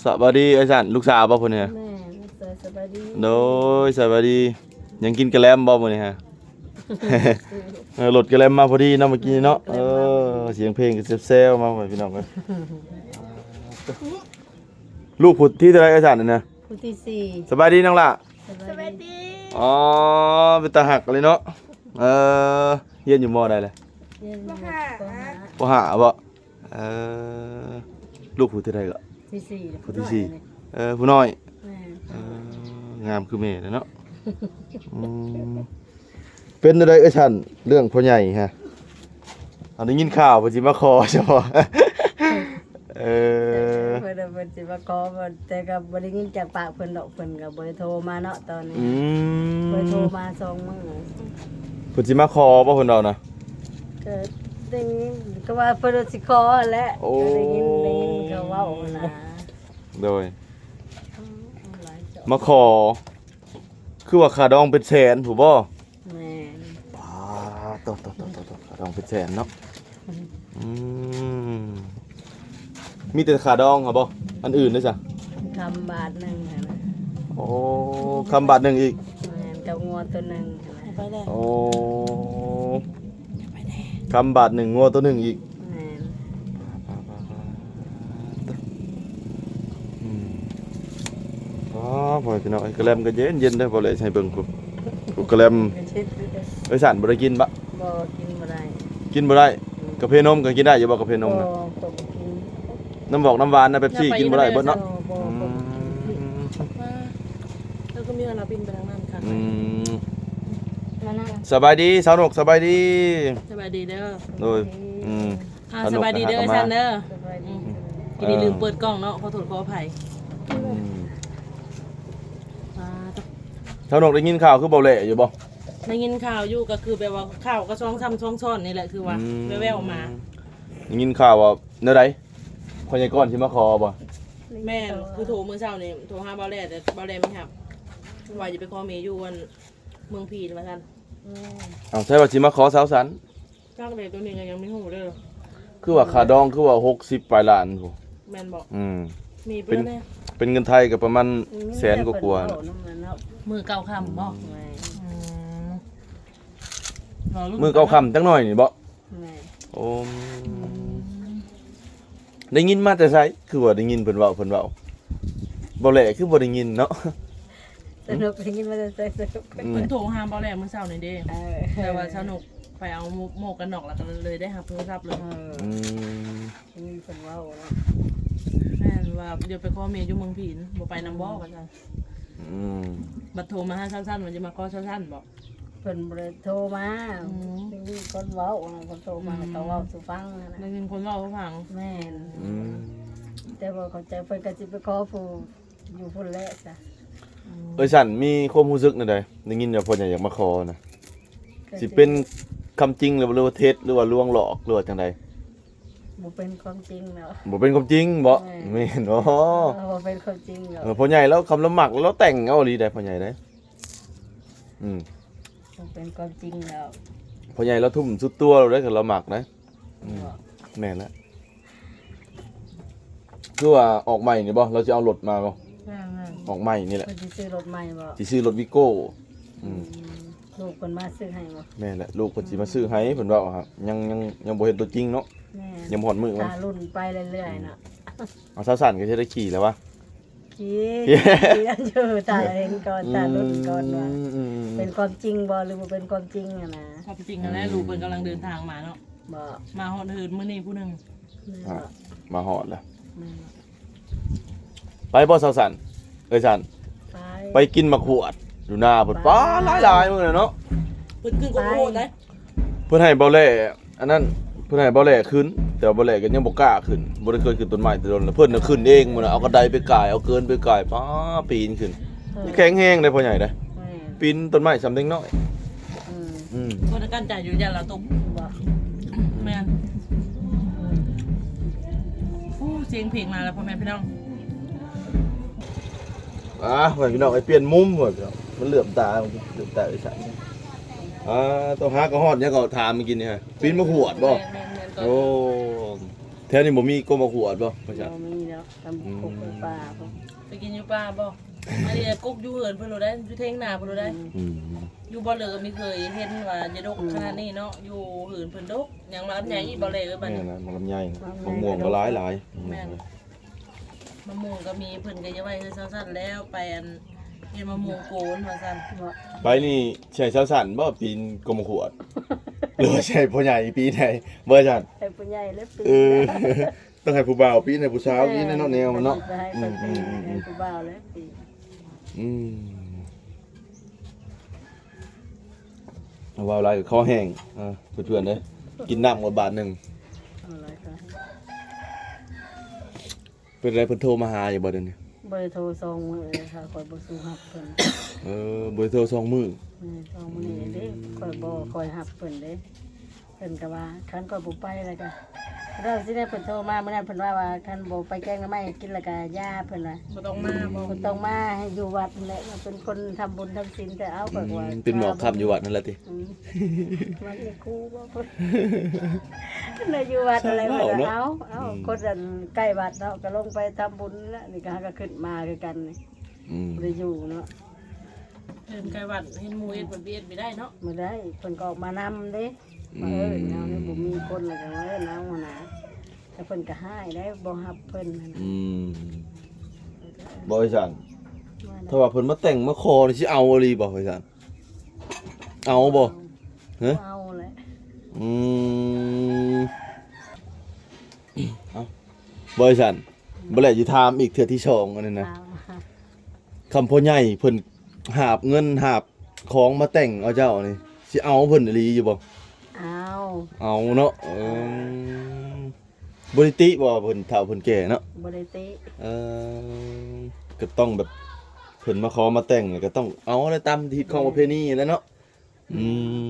ສະບາຍດີອ້າຍສັນ ລູກສາວບໍ່ຜູ້ນີ້? ແມ່ນ ສະບາຍດີ. ໂດຍ ສະບາຍດີ. ຍັງກິນກະແລັມບໍ່ມື້ນີ້ຮະ? ເອີ ລົດກະແລັມມາພໍດີເນາະ ເມື່ອກີ້ນີ້ເນາະ. ເອີ ສຽງເພງກໍແຊວໆມາ ພີ່ນ້ອງເອີຍ. ລູກຜູ້ທີເທົ່າໃດອ້າຍສັນນີ້ນະ? ຜູ້ທີສີ່. ສະບາຍດີນ້ອງຫຼ້າ. ສະບາຍດີ. ອໍ ເປັນຕາຮັກອີ່ຫຼີເນາະ. ເອີ ຮຽນຢູ່ ມໍໃດແຫຼະ? ຮຽນຢູ່ ປໍຫ້າ. ປໍຫ້າບໍ? ເອີ ລູກຜູ້ທີເທົ່າໃດກໍ? ທີສີ່. ຜູ້ທີສີ່. ເອີ ຜູ້ນ້ອຍ. ແມ່ນ. ເອີ ງາມຄືແມ່ເລີຍເນາະ. ອືມ ເປັນແນວໃດເອື້ອຍສັນ ເລື່ອງພໍ່ໃຫຍ່ຮະ? ເຮົາໄດ້ຍິນຂ່າວເພິ່ນຊິມາຂໍ ເຈົ້າບໍ່? ເອີ ເພິ່ນ ເພິ່ນຊິມາຂໍ ແຕ່ກໍບໍ່ໄດ້ຍິນຈາກປາກເພິ່ນດອກ ເພິ່ນກໍບໍ່ໄດ້ໂທມາເນາະຕອນນີ້. ອືມ ບໍ່ໄດ້ໂທມາສອງມື້. ເພິ່ນຊິມາຂໍບໍ່ ເພິ່ນເວົ້ານະ? ກໍໄດ້ຍິນ ກໍວ່າເພິ່ນຊິຂໍຫັ້ນແຫຼະ. ໂອ້ ກໍໄດ້ຍິນ ໄດ້ຍິນເຂົາເວົ້າຫັ້ນນະ. ໂດຍ ອືມ ມາຂໍ ຄືວ່າຄ່າດອງເປັນແສນພຸ້ນບໍ່? ແມ່ນ. ປາດໂທ້ ຄ່າດອງເປັນແສນເນາະ. ອືມ ອືມ ມີແຕ່ຄ່າດອງຫະບໍ່? ອັນອື່ນເດ້ຊະ? ຄຳບາດໜຶ່ງຫັ້ນນະ. ໂອ້ ຄຳບາດໜຶ່ງອີກ. ແມ່ນ ກັບງົວໂຕໜຶ່ງຫັ້ນນະ. ໂອ້ ຄຳບາດໜຶ່ງ ງົວໂຕໜຶ່ງອີກ. ແມ່ນ. ອືມ ອໍ ພໍ່ແມ່ພີ່ນ້ອງເອີຍ ກະແລັມກໍເຢັນໆເດີ ບໍ່ໄດ້ໃຫ້ເບິ່ງພຸ້ນ ກະແລັມ. ເອີຍ ສັນບໍ່ໄດ້ກິນບະ? ບໍ່ ກິນບໍ່ໄດ້. ກິນບໍ່ໄດ້? ອືມ ກາເຟນົມກໍກິນໄດ້ຢູ່ບໍ່? ກາເຟນົມນະ? ບໍ່ ບໍ່ກິນ. ນ້ຳບອກນ້ຳຫວານນະ ເປັບຊີ ກິນບໍ່ໄດ້ເບິດເນາະ. ບໍ່ ອືມ ບໍ່ກິນ. ແລ້ວກໍມີອັນລາວບິນໄປທາງນັ້ນຄ່ະ. ອືມ ສະບາຍດີສາວນົກ ສະບາຍດີ. ສະບາຍດີເດີ. ໂດຍ ອືມ ອ່າ ສະບາຍດີເດີ ສາວນົກ ຊັ້ນເດີ. ສະບາຍດີ. ອືມ ກິນນີ້ລືມເປີດກ້ອງເນາະ ຂໍໂທດຂໍອະໄພ. ອືມ ອ່າ ສາວນົກໄດ້ຍິນຂ່າວຄືເບົາແຫຼຢູ່ບໍ່? ໄດ້ຍິນຂ່າວຢູ່ ກໍຄືແບບວ່າຂ່າວກໍຊ່ອງຊ້ຳຊ່ອງຊ້ອນນີ້ແຫຼະ ຄືວ່າ ອືມ ແວ່ວໆມາ. ໄດ້ຍິນຂ່າວວ່າແນວໃດ? ພໍ່ໃຫຍ່ກ້ອນຊິມາຂໍບໍ່? ແມ່ນ ຄືໂທມື້ເຊົ້ານີ້ ໂທຫາເບົາແຫຼ ແຕ່ເບົາແຫຼບໍ່ຮັບ ວ່າຈະໄປຂໍເມຢູ່ອັນເມືອງພີນວ່າຊັ້ນ. ອືມ ເອົາ ໃຊ່ວ່າຊິມາຂໍສາວສັນ? ຈັກແຫຼະ ໂຕນີ້ກໍຍັງບໍ່ຮູ້ເດີ. ຄືວ່າຄ່າດອງຄືວ່າຫົກສິບປາຍລ້ານພຸ້ນ. ແມ່ນບໍ່? ອືມ ມີເປັນ ເປັນເງິນໄທກໍປະມານ ອືມ ແສນກວ່າໆ. ມື້ເກົ້າຄ່ຳບໍ່? ແມ່ນ. ອືມ ມື້ເກົ້າຄ່ຳຈັກໜ້ອຍນີ້ບໍ່? ແມ່ນ. ໂອ້ ອືມ ໄດ້ຍິນມາແຕ່ໃສ? ຄືວ່າໄດ້ຍິນເພິ່ນເວົ້າ ເພິ່ນເວົ້າ ເບົາແຫຼຄືບໍ່ໄດ້ຍິນເນາະ. ສະໜຸກໄດ້ຍິນມາແຕ່ໃສ? ສະໜຸກ ອືມ ເພິ່ນໂທຫາເບົາແຫຼມື້ເຊົ້ານີ້ເດ້. ເອີ ແຕ່ວ່າສະໜຸກໄປເອົາໝວກ ໝວກກັນນັອກ ແລ້ວກໍເລີຍໄດ້ຮັບໂທລະສັບເລີຍ. ເອີ ອືມ ໄດ້ຍິນເພິ່ນເວົ້າເນາະ. ແມ່ນວ່າ ດຽວໄປຂໍເມຍຢູ່ເມືອງພີນ ບໍ່ໄປນຳບໍ່ ອືມ ວ່າຊັ້ນ. ອືມ ບັດໂທມາຫາສາວສັນ ວ່າຈະມາຂໍສາວສັນບໍ່? ເພິ່ນບໍ່ໄດ້ໂທມາ. ອືມ ໄດ້ຍິນຄົນເວົ້ານະ ຄົນໂທມາ ອືມ ແລ້ວກໍເວົ້າສູ່ຟັງຫັ້ນນະ. ໄດ້ຍິນຄົນເວົ້າສູ່ຟັງ. ແມ່ນ. ອືມ ແຕ່ບໍ່ເຂົ້າໃຈ ເພິ່ນກໍຊິໄປຂໍຜູ້ຢູ່ພຸ້ນແຫຼະຊະ. ອືມ ເອີຍ ສັນມີຄວາມຮູ້ສຶກແນວໃດ? ໄດ້ຍິນວ່າພໍ່ໃຫຍ່ຢາກມາຂໍນະ ກໍຊິ ຊິເປັນຄຳຈິງ ຫຼືວ່າ ຫຼືວ່າເທັດ ຫຼືວ່າລວງຫຼອກ ຫຼືວ່າຈັ່ງໃດ? ບໍ່ເປັນຄວາມຈິງເນາະ. ບໍ່ເປັນຄວາມຈິງບໍ? ແມ່ນ. ແມ່ນບໍ? ເອີ ບໍ່ເປັນຄວາມຈິງດອກ. ເອີ ພໍ່ໃຫຍ່ລາວ ຄຳລາວມັກ ລາວແຕ່ງເອົາອີ່ຫຼີໃດ໋ ພໍ່ໃຫຍ່ເດ້. ອືມ ບໍ່ເປັນຄວາມຈິງແລ້ວ. ພໍ່ໃຫຍ່ລາວທຸ່ມສຸດຕົວລາວເດ້ ຄັນລາວມັກນະ. ອືມ ແມ່ນແລ້ວ. ຄືວ່າອອກໃໝ່ນີ້ບໍ? ລາວຊິເອົາລົດມາບໍ? ແມ່ນໆ ອອກໃໝ່ນີ້ແຫຼະ. ເພິ່ນຊິຊື້ລົດໃໝ່ບໍ? ຊິຊື້ລົດວີໂກ້. ອືມ ອືມ ລູກເພິ່ນມາຊື້ໃຫ້ບໍ? ແມ່ນແຫຼະ ລູກເພິ່ນຊິມາຊື້ໃຫ້ ອືມ ເພິ່ນເວົ້າຫະ. ຍັງ ຍັງ ຍັງບໍ່ເຫັນຕົວຈິງເນາະ. ແມ່ນ. ຍັງບໍ່ຮອດມື້ມັນ. ຖ້າລຸ້ນໄປເລື້ອຍໆເນາະ. ອືມ ເອົາ ສາວສັນກໍຊິໄດ້ຂີ່ແລ້ວວະ? ຂີ່ ຂີ່ ຂີ່ຢູ່ ຖ້າເຫັນກ່ອນ ຖ້າລຸ້ນກ່ອນວ່າ ອືມ ອືມ ເປັນຄວາມຈິງບໍ່ ຫຼືບໍ່ເປັນຄວາມຈິງຫັ້ນນະ. ຄວາມຈິງຫັ້ນແຫຼະ ອືມ ລູກເພິ່ນກຳລັງເດີນທາງມາເນາະ. ບໍ່ ມາຮອດເຮືອນມື້ນີ້ຜູ້ໜຶ່ງ. ແມ່ນ ອ່ະ ບໍ່ ມາຮອດແລ້ວ. ແມ່ນ ໄປບໍ່ສາວສັນ? ເອີຍສັນ ໄປ ໄປກິນໝາກຂວດຢູ່ນາພຸ້ນ. ໄປ ປາດ ຫຼາຍໆມື້ແລ້ວເນາະ. ເພິ່ນຂຶ້ນກໍບໍ່ໂຫດເດ້. ເພິ່ນໃຫ້ເບົາແຫຼ ອັນນັ້ນ ເພິ່ນໃຫ້ເບົາແຫຼຂຶ້ນ ແຕ່ວ່າເບົາແຫຼກໍຍັງບໍ່ກ້າຂຶ້ນ ບໍ່ໄດ້ເຄີຍຂຶ້ນຕົ້ນໄມ້ແຕ່ດົນແລ້ວ. ເພິ່ນນະຂຶ້ນເອງ ມື້ນະ ເອົາກະໄດໄປກ່າຍ ເອົາເກີນໄປກ່າຍ ປ້າ ປີນຂຶ້ນ. ເອີ ແຂງແຮງເດ້ພໍ່ໃຫຍ່ເດ້. ແມ່ນ. ປີນຕົ້ນໄມ້ສ່ຳເດັກນ້ອຍ. ອືມ ອືມ ບໍ່ໄດ້ກັ້ນໃຈຢູ່ ຢ້ານລາວຕົກ. ບໍ່ ແມ່ນ. ໂອ້ ສຽງເພງມາແລ້ວ ພໍ່ແມ່ພີ່ນ້ອງ. ອ່າ ພໍ່ແມ່ພີ່ນ້ອງ ໄອ້ປ່ຽນມຸມ ພໍ່ແມ່ພີ່ນ້ອງ ມັນເຫຼືອມຕາ ເຫຼືອມຕາໄອ້ສັນ. ອ່າ ຕ້ອງຫາກະຮອດຫຍັງກໍຖາມມື້ກີ້ນີ້ຮະ ປີນມາຫວດບໍ່? ແມ່ນໆໆ ໂອ້ ແຖວນີ້ບໍ່ມີກົບໝາກຫວດບໍ່ ພະອາຈານ? ບໍ່ມີແລ້ວ ຕຳ ອືມ ກົກໄປປ່າພຸ້ນ ໄປກິນຢູ່ປ່າບໍ່? ອັນນີ້ກົກຢູ່ເຮືອນເພິ່ນໂລດໄດ໋ ຢູ່ເຖິງໜ້າເພິ່ນໂລດໄດ໋. ອືມ ຢູ່ບໍ່ເລີກກໍມີເຄີຍເຫັນວ່າຈະດົກ ອືມ ຂະໜາດນີ້ເນາະ ຢູ່ເຮືອນເພິ່ນດົກ. ຫຍັງ ໝາກລຳໄຍອີກບໍ່ເລີກເອີຍ ບັດນີ້ ແມ່ນລະ ໝາກລຳໄຍ ໝາກມ່ວງກໍຫຼາຍໆ. ແມ່ນ ອືມ ມະມ່ວງກໍມີ ເພິ່ນກໍຈະໄວ້ເຮືອນຊາວສັນແລ້ວ ໄປອັນ ເຮັດມະມ່ວງໂກນວ່າຊັ້ນ. ໄປນີ້ໃສ່ຊາວສັນບໍ່ ປີນກົບໝາກຫວດ ຫຼືວ່າໃສ່ພໍ່ໃຫຍ່ປີນໃດ ບໍ່ຊັ້ນ? ໃສ່ພໍ່ໃຫຍ່ແລ້ວປີນ. ເອີ ຕ້ອງໃຫ້ຜູ້ບ່າວປີນ ໃຫ້ຜູ້ສາວປີນເນາະ ແນວມັນເນາະ. ໃຫ້ ອືມ ໃຫ້ຜູ້ບ່າວແລ້ວປີນ. ອືມ ເວົ້າຫຼາຍກໍຄໍແຫ້ງ ເອີ ເພື່ອນໆເດີ ກິນນ້ຳກ່ອນບາດໜຶ່ງ. ເອົາຫຼາຍກໍ ເປັນໃດ ເພິ່ນໂທມາຫາຢູ່ບໍ່ດຽວນີ້? ບໍ່ໄດ້ໂທສອງມື້ເລີຍ ຂ້ອຍບໍ່ສູ້ຮັບເພິ່ນ. ເອີ ບໍ່ໄດ້ໂທສອງມື້. ແມ່ນ ສອງມື້ນີ້ເດ້ ອືມ ຂ້ອຍບໍ່ຄ່ອຍຮັບເພິ່ນເດ້. ເພິ່ນກໍວ່າ ຄັນຂ້ອຍບໍ່ໄປແລ້ວກໍ ເຮົາຊິໄດ້ ເພິ່ນໂທມາມື້ນັ້ນ ເພິ່ນວ່າ ວ່າຄັນບໍ່ໄປແກງໜໍ່ໄມ້ໃຫ້ກິນແລ້ວກໍຢ່າ ເພິ່ນວ່າ ບໍ່ຕ້ອງມາບໍ່ ບໍ່ຕ້ອງມາ ໃຫ້ຢູ່ວັດຫັ້ນແຫຼະ ເປັນຄົນທຳບຸນທຳສິນ. ແຕ່ເອົາ ອືມ ຂ້ອຍວ່າ ເປັນໝໍ້ຄ້ຳຢູ່ວັດນັ້ນແຫຼະຕິ? ອືມ ມັນມີຄູບໍ່ ເພິ່ນ ເພິ່ນຢູ່ວັດຫັ້ນແຫຼະ. ເອົາ ເອົາ ອືມ ຄົນອັນໃກ້ວັດເນາະ ກໍລົງໄປທຳບຸນແລ້ວ ນີ້ກໍຫາກໍຂຶ້ນມາຄືກັນນີ້. ອືມ ບໍ່ໄດ້ຢູ່ເນາະ ເພິ່ນໃກ້ວັດ ເຫັນໝູ່ເຮັດ ເພິ່ນໄປເຮັດໄປໄດ້ເນາະ ບໍ່ໄດ້. ເພິ່ນກໍອອກມານຳເດ້ ອືມ ມາເອີ້ນເຮົານີ້ ບໍ່ມີຄົນແລ້ວກໍມາເອີ້ນເຮົາຫັ້ນນະ ແຕ່ເພິ່ນກໍຮ້າຍໄດ໋ ບໍ່ຮັບເພິ່ນຫັ້ນນະ. ອືມ ບໍ່ ໄອ້ສັນ ວ່າ ຖ້າວ່າເພິ່ນມາແຕ່ງມາຂໍນີ້ ຊິເອົາອີ່ຫຼີບໍ່ ໄອ້ສັນ? ເອົາບໍ່? ຮະ? ເອົາແຫຼະ. ອືມ ເອົາ ບໍ່ ໄອ້ສັນ ບໍ່ແຫຼະ ຊິຖາມອີກເທື່ອທີສອງອັນນີ້ນະ ຖາມ ຄຳພໍ່ໃຫຍ່ເພິ່ນຫາບເງິນຫາບຂອງມາແຕ່ງເອົາເຈົ້ານີ້ ຊິເອົາເພິ່ນອີ່ຫຼີຢູ່ບໍ່? ເອົາ ເອົາເນາະ. ເອີ ເອີ ບໍ່ໄດ້ຕິບໍ່ ເພິ່ນເຖົ້າເພິ່ນແກ່ເນາະ? ບໍ່ໄດ້ຕິ. ເອີ ກໍຕ້ອງແບບ ເພິ່ນມາຂໍມາແຕ່ງ ກໍຕ້ອງເອົາແຫຼະ ຕາມຮີດຄອງປະເພນີແຫຼະເນາະ. ອື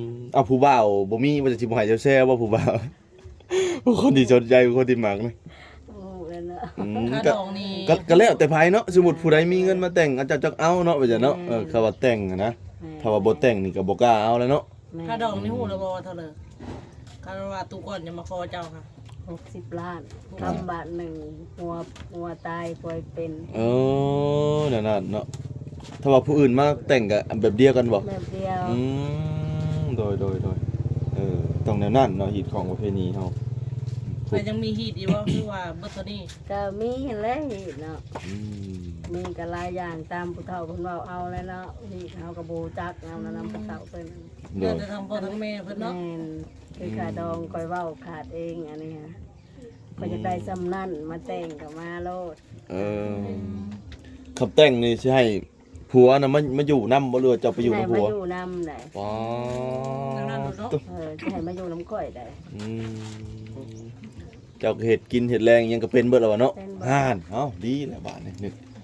ມ ເອົາ ຜູ້ບ່າວບໍ່ມີ ວ່າຈະຊິບໍ່ໃຫ້ແຊວໆບໍ່ ຜູ້ບ່າວ ຜູ້ຄົນທີ່ສົນໃຈ ຜູ້ຄົນທີ່ມັກນີ້? ບໍ່ຮູ້ແລ້ວເນາະ. ອືມ ຄ່າດອງນີ້ ກໍ ກໍແລ້ວແຕ່ໃຜເນາະ ສົມມຸດຜູ້ໃດມີເງິນມາແຕ່ງ ອາ ເຈົ້າຈັກເອົາເນາະ ວ່າຊັ້ນເນາະ. ແມ່ນ ເອີ ຖ້າວ່າແຕ່ງຫັ້ນນະ ແມ່ນ ຖ້າວ່າບໍ່ແຕ່ງນີ້ກໍບໍ່ກ້າເອົາແລ້ວເນາະ. ແມ່ນ ຄ່າດອງນີ້ຮູ້ແລ້ວບໍ່ວ່າເທົ່າໃດ? ຄັນວ່າຕູກ່ອນຈະມາຂໍເຈົ້າຄ່ະ ຫົກສິບລ້ານ ອ່າ ຄຳບາດໜຶ່ງ ຫົວ ຫົວຕາຍ ປ່ວຍເປັນ. ເອີ ແນວນັ້ນເນາະ. ຖ້າວ່າຜູ້ອື່ນມາແຕ່ງກໍແບບດຽວກັນບໍ່? ແບບດຽວ. ອືມ ໂດຍ ໂດຍ ໂດຍ. ເອີ ຕ້ອງແນວນັ້ນເນາະ ຮີດຄອງປະເພນີເຮົາ. ແລ້ວຍັງມີຮີດອີກບໍ່ ຫຼືວ່າເບິດເທົ່ານີ້? ກໍມີຫັ້ນແຫຼະຮີດເນາະ. ອືມ ມີກໍຫຼາຍຢ່າງ ຕາມຜູ້ເຖົ້າເພິ່ນເວົ້າເອົາແຫຼະເນາະ. ຮີດເຮົາກໍບໍ່ຮູ້ຈັກນຳ ນຳຜູ້ເຖົ້າເພິ່ນ. ໂດຍ ແລ້ວແຕ່ທາງພໍ່ທາງແມ່ເພິ່ນເນາະ. ແມ່ນ ຄືຄ່າດອງຂ້ອຍເວົ້າຂາດເອງອັນນີ້. ຂ້ອຍຢາກໄດ້ຊ່ຳນັ້ນ ມາແຕ່ງກໍມາໂລດ. ເອີ ອືມ ຄັນແຕ່ງນີ້ຊິໃຫ້ຜົວນະ ມາ ມາຢູ່ນຳບໍ່ ຫຼືວ່າເຈົ້າໄປຢູ່ນຳຜົວ? ໃຫ້ມາຢູ່ນຳໄດ໋. ວ້າ ແນວນັ້ນໂລດເນາະ. ເອີ ຊິໃຫ້ມາຢູ່ນຳຂ້ອຍໄດ໋. ອືມ ເຈົ້າກໍເຮັດກິນເຮັດແລງຫຍັງກໍເປັນເບິດແລ້ວວະເນາະ. ເປັນເບິດ. ຫັ້ນ ເອົ້າ ດີແລ້ວບາດນີ້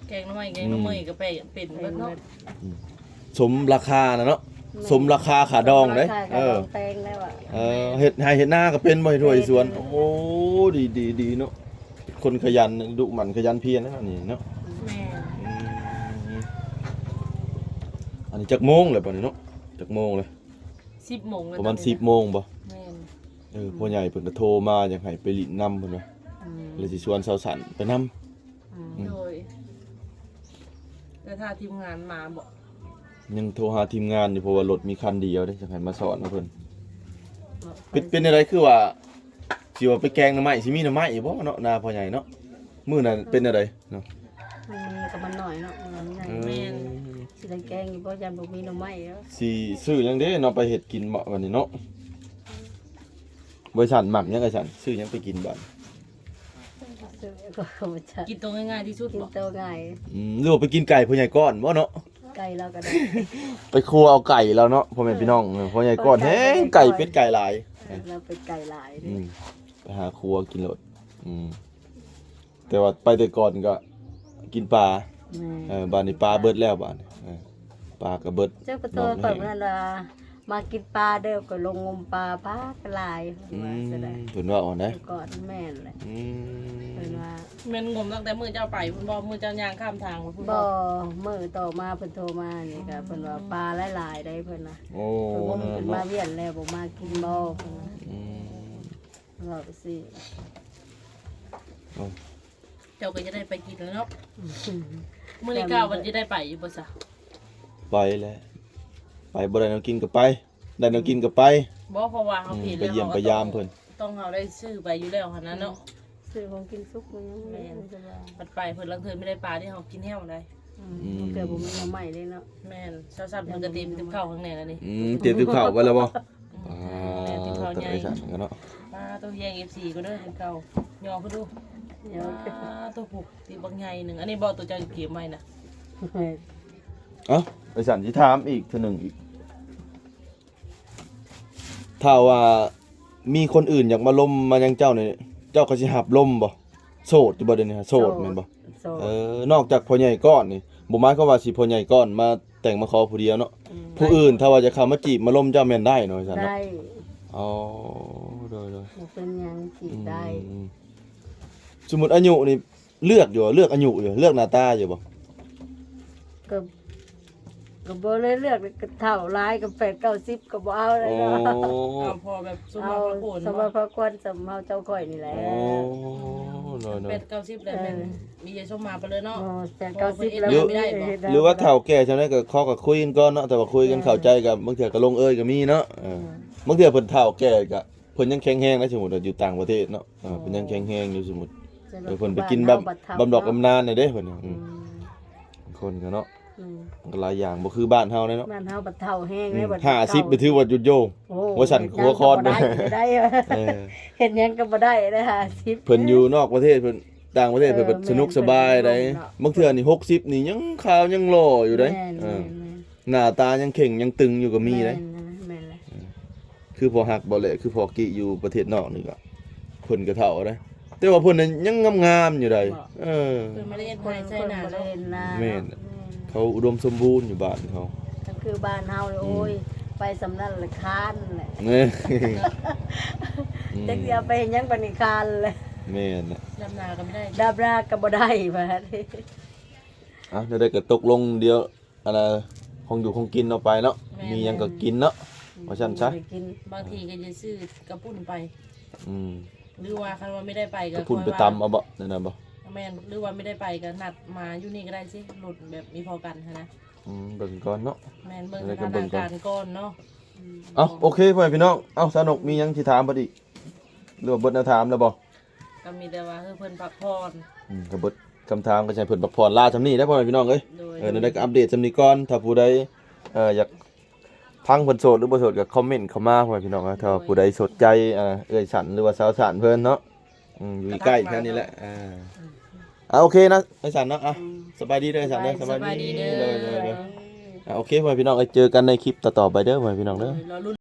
ແກງໜໍ່ໄມ້ ອືມ ແກງໜໍ່ໄມ້ກໍເປັນ ເປັນເບິດເນາະ. ເປັນເບິດ. ອືມ ສົມລາຄານະເນາະ. ແມ່ນ ສົມລາຄາຄ່າດອງເດ້. ສົມລາຄາຄ່າດອງ ເອີ ແຕ່ງແລ້ວອະ. ເອີ ເຮັດໄຮ່ເຮັດນາກໍເປັນບໍ່ ເຮັດໄຮ່ເຮັດສວນ. ເປັນ ໂອ້ ດີໆໆເນາະ. ຄົນຂະຫຍັນ ດຸໝັ່ນຂະຫຍັນພຽນນະນີ້ເນາະ. ແມ່ນ. ອືມ ອັນນີ້ຈັກໂມງແລ້ວບັດນີ້ເນາະ? ຈັກໂມງແລ້ວ? ສິບໂມງແລ້ວ ປະມານສິບໂມງບໍ່? ແມ່ນ. ເອີ ອືມ ພໍ່ໃຫຍ່ເພິ່ນກໍໂທມາ ຢາກໃຫ້ໄປຫຼິ້ນນຳເພິ່ນວ່າ. ອືມ ແລ້ວຊິຊວນສາວສັນໄປນຳ. ອືມ ອືມ ໂດຍ ແຕ່ຖ້າທີມງານມາບໍ່? ຍັງໂທຫາທີມງານຢູ່ ເພາະວ່າລົດມີຄັນດຽວເດ້ ຈະໃຫ້ມາສອນນຳເພິ່ນ. ເປັນ ເປັນແນວໃດ ຄືວ່າຊິວ່າໄປແກງໜໍ່ໄມ້ ຊິມີໜໍ່ໄມ້ຢູ່ບໍ່ເນາະ ນາພໍ່ໃຫຍ່ເນາະ? ມື້ນັ້ນເປັນແນວໃດເນາະ? ມັນມີກໍມັນໜ້ອຍເນາະ ມັນໃຫຍ່. ເອີ ແມ່ນ. ຊິໄດ້ແກງຢູ່ບໍ່? ຢ້ານບໍ່ມີໜໍ່ໄມ້ແລ້ວ. ຊິຊື້ຫຍັງເດ້ເນາະ ໄປເຮັດກິນເບາະບັດນີ້ເນາະ. ບໍ່ ໄອ້ສັນມັກຫຍັງ ໄອ້ສັນ ຊື້ຫຍັງໄປກິນບາດ? ຊື້ກໍບໍ່ຈັກ ກິນໂຕງ່າຍໆທີ່ສຸດ. ກິນໂຕງ່າຍ. ອືມ ຫຼືວ່າໄປກິນໄກ່ພໍ່ໃຫຍ່ກ້ອນບໍ່ເນາະ? ໄກ່ລາວກໍໄດ້ ໄປຄົວເອົາໄກ່ລາວເນາະ ພໍ່ແມ່ພີ່ນ້ອງ. ເອີ ພໍ່ໃຫຍ່ກ້ອນແຮງໄກ່ ເປັດໄກ່ຫຼາຍ. ເອີ ລາວເປັດໄກ່ຫຼາຍເດ້. ອືມ ໄປຫາຄົວກິນໂລດ. ອືມ ແຕ່ວ່າໄປແຕ່ກ່ອນກໍກິນປາ. ແມ່ນ. ເອີ ບາດນີ້ປາເບິດແລ້ວບາດນີ້. ເອີ ປາກໍເບິດ. ເຈົ້າກໍໂທຂ້ອຍມື້ນັ້ນວ່າ ມາກິນປາເດີ ຂ້ອຍລົງງົມປາ ປາກໍຫຼາຍ. ອືມ ເພິ່ນວ່າຊັ້ນໃດ? ແຕ່ກ່ອນແມ່ນແຫຼະ. ອືມ ເພິ່ນວ່າ ແມ່ນງົມຕັ້ງແຕ່ມື້ເຈົ້າໄປພຸ້ນບໍ່? ມື້ເຈົ້າຍ່າງຂ້າມທາງພຸ້ນບໍ່? ບໍ່ ມື້ຕໍ່ມາເພິ່ນໂທມານີ້ກໍ ອືມ ເພິ່ນວ່າປາຫຼາຍໆໄດ໋ ເພິ່ນວ່າ. ໂອ້ ເພິ່ນວ່າ ຂຶ້ນມາວຽນແລ້ວ ບໍ່ມາກິນບໍ່ ເພິ່ນວ່າ. ອືມ ເວົ້າໄປຊີ້. ເຈົ້າກໍຈະໄດ້ໄປກິນແລ້ວເນາະ. ມື້ນີ້ກ້າວວ່າຈະໄດ້ໄປຢູ່ບໍ່ຊະ? ໄປແຫຼະ ໄປບໍ່ໄດ້ແນວກິນກໍໄປ ໄດ້ແນວກິນກໍໄປ. ບໍ່ ເພາະວ່າເຮົາ ອືມ ໄປຢ້ຽມໄປຢາມເພິ່ນ ຕ້ອງ ເຮົາໄດ້ຊື້ໄປຢູ່ແລ້ວຫັ້ນນະເນາະ. ຊື້ຂອງກິນສຸກມັນຍັງ ແມ່ນ ສະບາຍ. ບັດໄປເພິ່ນລາງເທື່ອມີໄດ້ປານີ້ເຮົາກິນແຮວໄດ໋. ອືມ ອືມ ເທື່ອບໍ່ມີໜໍ່ໄມ້ເດ້ເນາະ. ແມ່ນ ຊາວສັນເພິ່ນກໍເຕຍຕິບເຂົ້າຂ້າງໃນແລ້ວນີ້. ອືມ ເຕຍຕິບເຂົ້າໄປແລ້ວບໍ່? ອືມ ປາ ເຕຍຕິບເຂົ້າໃຫຍ່ ເອີ ໄອ້ສັນກໍເນາະ. ປາ ໂຕແຮງ ເອັຟຊີ ກໍເດີ ເຫັນເຂົ້າ ຍໍຂຶ້ນດູ ຍອດ ປາ ໂຕຜູ້ຕິບບັກໃຫຍ່ໜຶ່ງ. ອັນນີ້ບໍ່ ໂຕເຈົ້າເກັບໄວ້ນະ? ເອົ້າ ໄອ້ສັນຊິຖາມອີກເທື່ອໜຶ່ງອີກ ຖ້າວ່າມີຄົນອື່ນຢາກມາລົມມາຫຍັງເຈົ້ານີ້ ເຈົ້າກໍຊິຮັບລົມບໍ່? ໂສດຢູ່ບໍ່ດຽວນີ້? ໂສດແມ່ນບໍ່? ໂສດ. ເອີ ນອກຈາກພໍ່ໃຫຍ່ກ້ອນນີ້ ບໍ່ໝາຍຄວາມວ່າຊິພໍ່ໃຫຍ່ກ້ອນມາແຕ່ງມາຂໍຜູ້ດຽວເນາະ. ອືມ ຜູ້ອື່ນຖ້າວ່າຈະເຂົ້າມາຈີບມາລົມເຈົ້າແມ່ນໄດ້ເນາະ ວ່າຊັ້ນເນາະ. ໄດ້. ອໍ ໂດຍໆ ບໍ່ເປັນຫຍັງ ຈີບໄດ້. ອືມ ສົມມຸດອາຍຸນີ້ ເລືອກຢູ່ ເລືອກອາຍຸຢູ່ ເລືອກໜ້າຕາຢູ່ບໍ່? ກໍ ກໍບໍ່ໄດ້ເລືອກ ກໍເຖົ້າຫຼາຍກໍແປດເກົ້າສິບກໍບໍ່ເອົາແລ້ວເນາະ. ອໍ ເອົາພໍແບບສົມມາພາຄວນ ສົມມາພາຄວນ ສ່ຳເຮົາເຈົ້າຂ້ອຍນີ້ແຫຼະ. ອໍ ໂດຍໆ ແປດເກົ້າສິບແລ້ວແມ່ນ ເອີ ມີໃຈສົມມາໄປເລີຍເນາະ. ອໍ ແປດເກົ້າສິບແລ້ວ ເຮັດຫຍັງບໍ່ໄດ້ບໍ່? ຫຼືວ່າເຖົ້າແກ່ສ່ຳໃດກໍ ເຂົາກໍຄຸຍກັນກ່ອນເນາະ ຖ້າວ່າຄຸຍກັນເຂົ້າໃຈກໍ ບາງເທື່ອກໍລົງເອີຍກໍມີເນາະ. ເອີ ບາງເທື່ອເພິ່ນເຖົ້າແກ່ກໍ ເພິ່ນຍັງແຂງແຮງໄດ໋ ສົມມຸດວ່າຢູ່ຕ່າງປະເທດເນາະ. ເອີ ເພິ່ນຍັງແຂງແຮງຢູ່ ສົມມຸດ ເອີ ເພິ່ນໄປກິນບຳ ບຳດອກບຳນານແດ່ເດ້ເພິ່ນ. ອືມ ອືມ ຄົນກໍເນາະ ອືມ ມັນກໍຫຼາຍຢ່າງ ບໍ່ຄືບ້ານເຮົາເດ້ເນາະ. ບ້ານເຮົາບັດເຖົ້າແຮງເດ້ ອືມ ບັດເຖົ້າ ຫ້າສິບໄປຖືວ່າຢຸດໂຍ ຫົວສັ່ນຫົວຄອນ ເຮັດຫຍັງກໍບໍ່ໄດ້ ເອີ ເຮັດຫຍັງກໍບໍ່ໄດ້ເດ້ ຫ້າສິບ. ເພິ່ນຢູ່ນອກປະເທດ ເພິ່ນຕ່າງປະເທດ ເອີ ເພິ່ນ ເພິ່ນສະໜຸກສະບາຍໄດ໋. ແມ່ນ ບາງເທື່ອນີ້ ຫົກສິບນີ້ຍັງຂາວຍັງຫຼໍ່ຢູ່ໄດ໋. ແມ່ນ ເອີ ແມ່ນ ແມ່ນ. ໜ້າຕາຍັງເຄັ່ງຍັງຕຶງຢູ່ກໍມີເດ້. ແມ່ນ ແມ່ນແຫຼະ. ເອີ ຄືພໍ່ຮັກບໍ່ແຫຼະ ຄືພໍ່ກີ້ຢູ່ປະເທດນອກນີ້ກໍ ເພິ່ນກໍເຖົ້າເດ້ ແຕ່ວ່າເພິ່ນຍັງງາມໆຢູ່ໃດ໋. ເອີ ເພິ່ນບໍ່ໄດ້ເຮັດໄຮ່ໃສ່ນາເນາະ. ແມ່ນ ແມ່ນ ເຂົາອຸດົມສົມບູນຢູ່ບ້ານເຂົາ. ກໍຄືບ້ານເຮົາ ອືມ ໂອ້ຍ ໄປສ່ຳນັ້ນລະຄານແຫຼະ. ແມ່ນ ອືມ ຈັກຊິເອົາໄປເຮັດຫຍັງບັດນີ້ ຄານແຫຼະ. ແມ່ນ ດຳນາກໍບໍ່ໄດ້ ດຳນາກໍບໍ່ໄດ້ບັດນີ້. ເອົາ ແນວໃດກໍຕົກລົງດຽວ ອັນນ່າ ຂອງຢູ່ຂອງກິນເອົາໄປເນາະ. ແມ່ນ ມີຫຍັງກໍກິນເນາະ ແມ່ນ ວ່າຊັ້ນຊະ. ໄດ້ກິນ ບາງທີກໍຈະຊື້ກະປຸ້ນໄປ. ອືມ ຫຼືວ່າຄັນວ່າມີໄດ້ໄປກໍ ກະປຸ້ນໄປຕຳເອົາບໍ່ ແນວນັ້ນບໍ່? ແມ່ນ ຫຼືວ່າມີໄດ້ໄປກໍນັດມາຢູ່ນີ້ກໍໄດ້ຊິ ລົດແບບມີພໍກັນຫັ້ນນະ. ອືມ ເບິ່ງກ່ອນເນາະ. ແມ່ນ ເບິ່ງສະຖານະການກ່ອນເນາະ. ອືມ ເອົ້າ ໂອເຄ ພໍ່ແມ່ພີ່ນ້ອງ ເອົ້າ ສາວນົກ ມີຫຍັງຊິຖາມເພິ່ນອີກ ຫຼືວ່າເບິດແນວຖາມແລ້ວບໍ່? ກໍມີແຕ່ວ່າໃຫ້ເພິ່ນພັກຜ່ອນ. ອືມ ກໍເບິດຄຳຖາມ ກໍໃຫ້ເພິ່ນພັກຜ່ອນ ລາສ່ຳນີ້ແຫຼະ ພໍ່ແມ່ພີ່ນ້ອງເອີຍ. ໂດຍ ເອີ ແນວໃດກໍອັບເດດສ່ຳນີ້ກ່ອນ. ຖ້າຜູ້ໃດ ເອີ ຢາກຟັງເພິ່ນໂສດ ຫຼືບໍ່ໂສດ ກໍຄອມເມັນເຂົ້າມາ ພໍ່ແມ່ພີ່ນ້ອງເອີຍ. ໂດຍ ຖ້າຜູ້ໃດສົນໃຈ ເອີ ເອື້ອຍສັນ ຫຼືວ່າສາວສັນເພິ່ນເນາະ ອືມ ຢູ່ໃກ້ໆແຖວນີ້ແຫຼະ. ອ່າ ອ່າ ໂອເຄນະ ເອື້ອຍສັນເນາະ. ອ່າ ອືມ ສະບາຍດີເດີ ເອື້ອຍສັນເດີ. ສະບາຍ ສະບາຍດີເດີ. ໂດຍໆໆ. ອ່າ ໂອເຄ ພໍ່ແມ່ພີ່ນ້ອງເອີຍ ເຈີກັນໃນຄລິບຕໍ່ໆໄປເດີ ພໍ່ແມ່ພີ່ນ້ອງເດີ. ໂດຍ ລໍລຸ້ນ